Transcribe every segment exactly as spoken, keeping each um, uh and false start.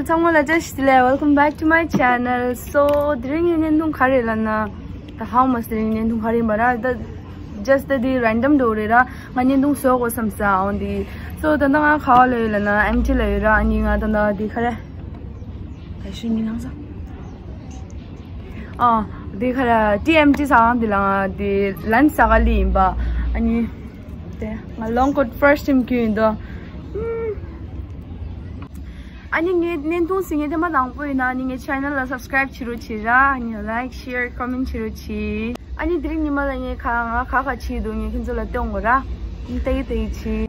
ཚང་མ་ལ་བཀྲ་ཤིས་བདེ་ལེགས། Welcome back to my channel. So དེ་རིང་གི་བརྙན་ཐུང་ག་རེ་ལབ་ན། ད་ཧའུ་མ་སི་དེ་རིང་བརྙན་ཐུང་ག་རེ་ཡིན་པ་ར། ད་just ད་དེ་random འགྲོ་རེད་ར། ང་བརྙན་ཐུང་བཟོ་དགོས་བསམ་ས་འོང་དེ། So ད་ལྟ་ང་ག་བ་ལ་ཡོད་ལབ་ན་ཨེམ་ཊི་ལ་ཡོད་ར། ཨ་ནི་ང་ད་ལྟ་དེ་ག་རེ། ད་ཤུ་ཉིན་ལངས་ས། ཨ། དེ་ག་རེ་ཊི་ཨེམ་ཊི་ཟ་ཁང་དེ་ལ་ང་དེ་lunch ཟ་ག་སླེབས་ཡིན་པ། ཨ་ནི། དེ་ང་long coat first time གྱོན་ཡིན་དོ། ཨ་ནི་ངའི་བརྙན་ཐུང་གཟིགས་མཁན་དེ་མ་དང་པོ་ཡིན་ན་ཨ་ནི་ངའི་channel ལ་subscribe བྱེད་རོགས་བྱེད་ར། ཨ་ནི་like share comment བྱེད་རོགས་བྱེད། ཨ་ནི་དེ་རིང་ཉི་མ་ལ་ངས་ག་ང་ག་ག་བྱེད་འདུག་ངས་ཁྱེད་ཚོ་ལ་སྟོན་དགོས་ར། ཨ་ནི་ཏེ་ཏེ་བྱེད།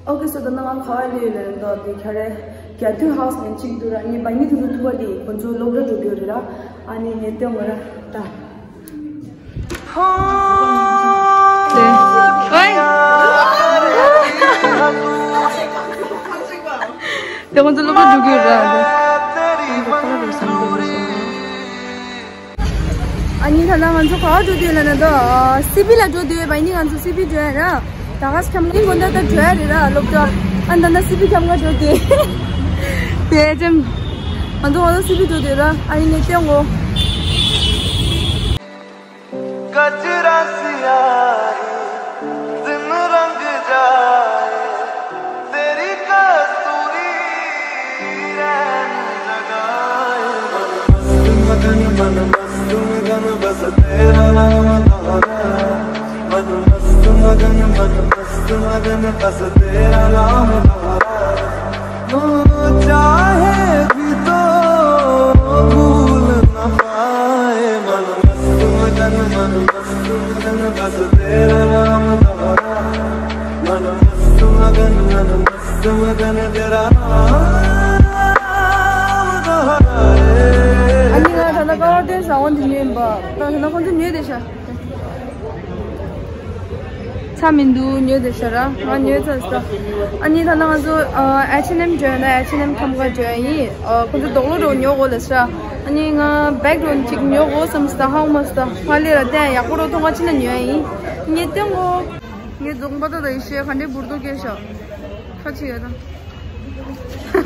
Okay, so ད་ནང་ང་ག་བ་ལ་ཡོད་ལབ་ན་ད་དེ་ག་རེ་རྒྱ་མདུད་ཧའུ་སི་ནས་གཅིག་འདུག་ར། ཨ་ནི་བ་ཉི་དུ་དུ་ཐུ་བ་དེ་ཁོ་ཚོ་སློབ་གྲྭ་འགྲོ་གི་ཡོད་རེད་ར། ཨ་ནི་ངས་སྟོན་དགོས་ར་ད། དེ་ཁོ་ཚོ་སློབ་གྲྭ་འགྲོ་གི་ཡོད་ར། ཨ་ནི་ད་ལྟ་ང་ཚོ་ག་པར་འགྲོ་འདོད་ལབ་ན་ད་སི་བི་ལ་འགྲོ་འདོད་ཡོད་པ། ཨ་ནི་ང་ཚོ་སི་བི་འགྲོ་ཡ་ར། ད་ག་སི་ཁམས་ནི་དགོན་ད་ད་འགྲོ་ཡ་རེད་ར་སློབ་གྲྭ། ཨ་ནི་ད་ལྟ་སི་བི་ཁམས་ང་འགྲོ་འདོད། དེ་ཅམ། ང་ཚོ་ང་ཚོ་སི་བི་འགྲོ་འདོད་ར། ཨ་ནི་ངས་སྟོན་གོ། गजरा सियाही दिन रंग जाए, तेरी कस्तूरी रंग जगाए। मन मस्त मगन, मन मस्त मगन, बस तेरा नाम दोहराए। मन मस्त मगन, मन मस्त मगन, बस तेरा नाम दोहराए। चाहे भी तो भूल न पाए। मन मस्त मगन, मन मस्त मगन, बस तेरा नाम दोहराए। मन मस्त मगन, मन मस्त मगन, तेरा नाम दोहराए। ཨ་ནི་ང་ད་ལྟ་ཀ་བར་ཏེ་ས་འོན་ཏེ་ཉོས་ཡིན་པ། ད་ལྟ་ཁོང་ཚོ་ཉོས་བསྡད་ཤག་ཚ་མི་འདུག་ཉོས་བསྡད་ཤག་ར། ང་ཉོས་ཚར་ས། ཨ་ནི་ད་ལྟ་ང་ཚོ་ཨེཆ་ཨེན་ཨེམ་འགྲོ་ཡ་ན་ཨེཆ་ཨེན་ཨེམ་ཁམས་ཁ་འགྲོ་ཡ་ཡིན། ཁོང་ཚོ་རྡོག་ལོ་རོ་ཉོ་དགོས་ལབ་ཤག་ཨ་ནི་ང་བེག་རོ་གཅིག་ཉོ་དགོས་བསམ་སྟེ་ཧ་གོ་མ་སོང་། ད་ཕ་ལེ་ར་ཏན་ཡག་པོ་རོ་མཐོང་བ་ཅི་ན་ཉོ་ཡ་ཡིན། ངས་སྟོན་གོ། ངས་རྫོང་པ་ད་ད་ཡི་ཤེས་ག་འདྲའི་འབུར་དོ་སྐྱེས་ཤག་ཁ་ཆེ་ཡ་ད། ཧ།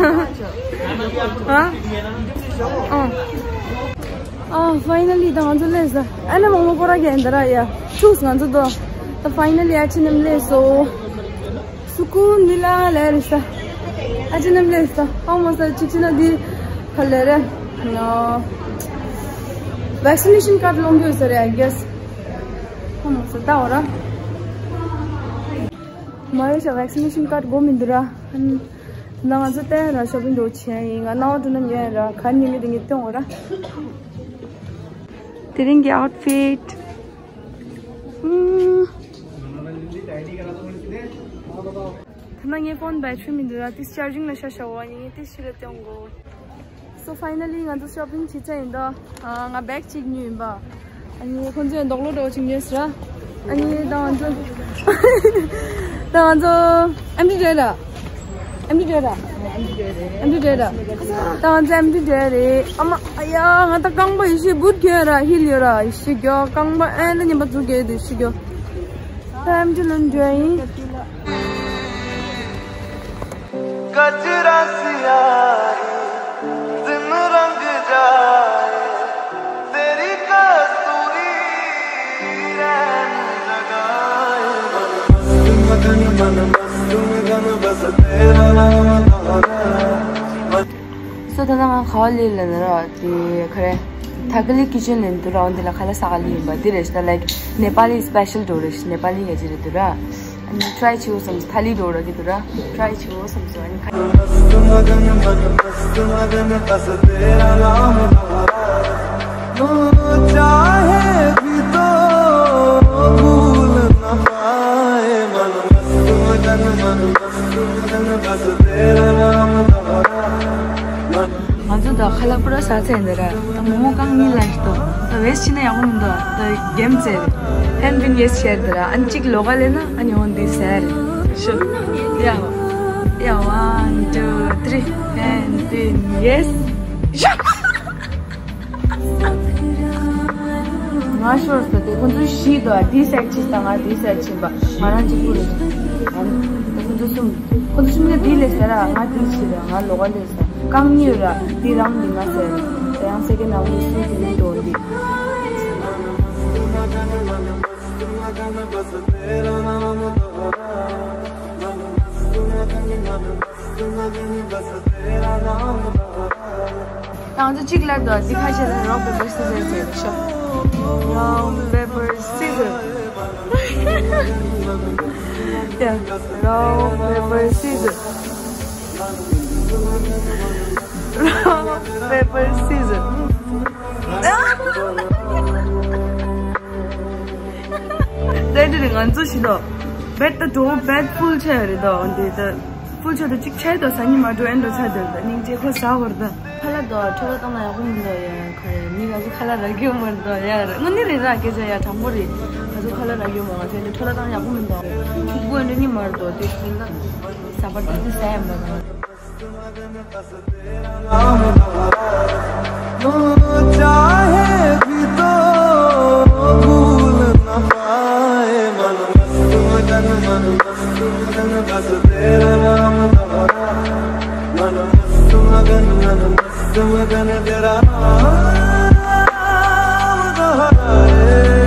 ཨ། ཨ། ཕའི་ནལ་ལི་ད་ང་ཚོ་སླེབས་ས། ཨ་ནི་མང་པོ་སྐོར་ར་གྱན་ད་ར་ཡ། ཆུགས་ང་ཚོ་དོ། ད་ཕའི་ནལ་ལི་ཨ་ཆི་ནམ་སླེབས་སོ། སུ་ཀུན་ནི་ལ་ལེ་རེ་ས། ཨ་ཆི་ནམ་སླེབས་ས། ཨ་མ་ས་ཅིག་ཅི་ན་དི། ག་ལེ་རེ། ན། བེག་སི་ནེ་ཤན་ཀར་ལོང་གི་ཡོད་ས་རེད། I guess. ཨ་མ་ས་ད་འོ་ར། མ་རེད་ཤག་བེག་སི་ནེ་ཤན་ཀར་དགོས་མི་འདུག་ར། ད་ང་ཚོ་བསྟན་ར་ཤོ་པིང་འགྲོ་ཆེན་ཡིན། ང་སྣང་བ་འགྲོ་ན་ཉན་ར་ག་ཉིན་མི་དེ་ངས་སྟོན་འོ་ར། དེ་རིང་གི་ཨའུ་ཊི་ཕིཊ། ཨུམ། ད་ནང་ངའི་ཕོན་བེ་ཊི་རི་མི་འདུག་ར། ཏིས་ཅར་ཇིང་ལ་ཤ་ཤ་བ་ཡིན། ཏིས་ཤི་ལ་སྟོན་དགོས། So finally ང་ཚོ་ཤོ་པིང་བྱེད་ཚར་ཡིན་ད། ཨ། ང་བེག་གཅིག་ཉོས་ཡིན་པ། ཨ་ནི་ཁོང་ཚོས་མདོག་ལོག་འདྲ་བོ་གཅིག་ཉོས་ཟེར། ཨ་ནི་ད་ང་ཚོ་ད་ང་ཚོ་ཨེམ་ཊི་འདྲ་ར། ཨེམ་ཊི་འདྲ་ར། ཨེམ་ཊི་འདྲ་ར། ད་ང་ཚོ་ཨེམ་ཊི་འདྲ་རེད། ཨ་མ། ཨ་ཡ། ང་ད་རྐང་པ་ཡེ་ཤེས་བུད་གྱོན་ར། ཧིལ་ཡོད་ར། ཡེ་ཤེས་གྱོ། རྐང་པ་ཨེ་ད་ཉམས་པ་འཛུགས་གྱོ། དེ་ཡེ་ཤེས་གྱོ། ད་ཨེམ་ཊི་ལོན་འགྲོ་ཡིན། गजरा सियाही, दिन रंग जाए, तेरी कस्तूरी रैन जगाए। मन मस्त मगन, मन मस्त मगन, बस तेरा नाम दोहराए। So ད་ང་ག་བ་ལས་ལ་ན་ར། དེ་ག་རེ། ཐ་ཀ་ལི་ཀི་ཅན་ལེན་དུ་ར། འོན་ཏེ་ལ་ཁ་ལ་ས་ག་ལི་ཡིན་པ་འདི་རེད་ཤག་ད་ལའིཀ་ནེ་པ་ལི་སི་པེ་ཤལ་འགྲོ་རེད་ཤག་ནེ་པ་ལི་ཡ་ཅི་རེད་དུ་ར། ཨ་ནི་ཊ་རའི་བྱེད་འོ་བསམ་སོང་། ཐ་ལི་འགྲོ་ར་གི་དུ་ར། ཊ་རའི་བྱེད་འོ་བསམ་སོང་། ཨ་ནི་ཁ། मस्त मगन, मन मस्त मगन, बस तेरा नाम दोहराए। तू चाहे भी तो भूल न पाए। मन मस्त मगन, मन मस्त मगन, बस तेरा नाम दोहराए। मन ང་ཚོ་ད་ཁ་ལག་པུ་ར་ཟ་ཚར་ཡིན་ད་ར། ད་མོག་མོག་རྐང་གཉིས་ལ་ཞིག་ཏོ། ད་ཝེ་སི་ཊི་བྱས་ན་ཡག་པོ་མི་འདུག་ད་གེམ་རྩེ་རེད། ཧན་བིན་ཝེ་སི་ཊི་བྱས་ད་ར། ཨ་ནི་གཅིག་ལོགས་ཀ་ལེན་ན་ཨ་ནི་འོ་འདི་ཟ་རེད། ཤོ། ཡ། ཡ། ཝན་ཊུ་ཐི་རི། ཧན་བིན་ཝེ་སི་ཊི། ང་ཤོར་སོང་། དེ་ཁོང་ཚོ་བཞི་འདུག་དེའི་སའིཌ་གཅིག་དང་ང་དེའི་སའིཌ་གཅིག་ཡིན་པ། ང་རང་གཅིག་པུ་རེད། ཁོང་ཚོ་གསུམ། ཁོང་ཚོ་གསུམ་ལ་དེ་ལས་ཟེར་ར། ང་དེའི་ཕྱི་ར། ང་ལོགས་ཀ་ལས་ཟེར། རྐང་གཉིས་ར། དེ་རང་མི་ང་ཟེར། དེ་ཡང་སེ་ཀེན་ཌ་ནང་ལ་སུ་དེ་ནས་འགྲོ་འདི། ང་ཚོ་གཅིག་ལ་དོ་འདི་ཁ་ཤས་ལ་རོག་པེ་པར་སི་ཛར་བྱེད་ཤོག་རོག་པེ་པར་སི་ཛར། ཡ། རོག་པེ་པར་སི་ཛར། རོག་པེ་པར་སི་ཛར། དེ་འདྲ་ང་ཚོ་ཞིག་དོ། བེད་ད་འགྲོ་བེད་ཕུལ་ཆ་རེད་དོ། འདི་ད། ཕུལ་ཆོག་ཏུ་གཅིག་ཆད་དོ། ས་ཉི་མ་འགྲོ་ཨེ་འགྲོ་ཆ་དོ། ད་སྙིང་རྗེ་ཁོ་ཟ་བར་ད། ཁ་ལག་དོ་འཕྲོ་བརླག་བཏང་ན་ཡག་པོ་མི་འདུག་ཡ། ཁ་ཡ་མི་ག་ཚོད་ཁ་ལག་རག་གི་ཡོད་མ་རེད་དོ་ཡ། དངོས་གནས་རེད་ར་སྐད་ཆ་ཡ། དྲང་པོ་རེད། ང་ཚོ་ཁ་ལག་རག་གི་ཡོད་མ། ང་ཚོ་འདི་འཕྲོ་བརླག་བཏང་ན་ཡག་པོ་མི་འདུག་ཕྲུ་གུ་ཨེ་འདྲ་ནི་མ་རེད་དོ། དེ་སྤུན་ལ་ཟ་བར་ད་དེ་ཟ་ཡ་མ་རེད། तू चाहे भी तो भूल न पाए। मन मस्त मगन, मन मस्त मगन, बस तेरा नाम दोहराए। मन मस्त मगन, मन मस्त मगन, तेरा नाम दोहराए।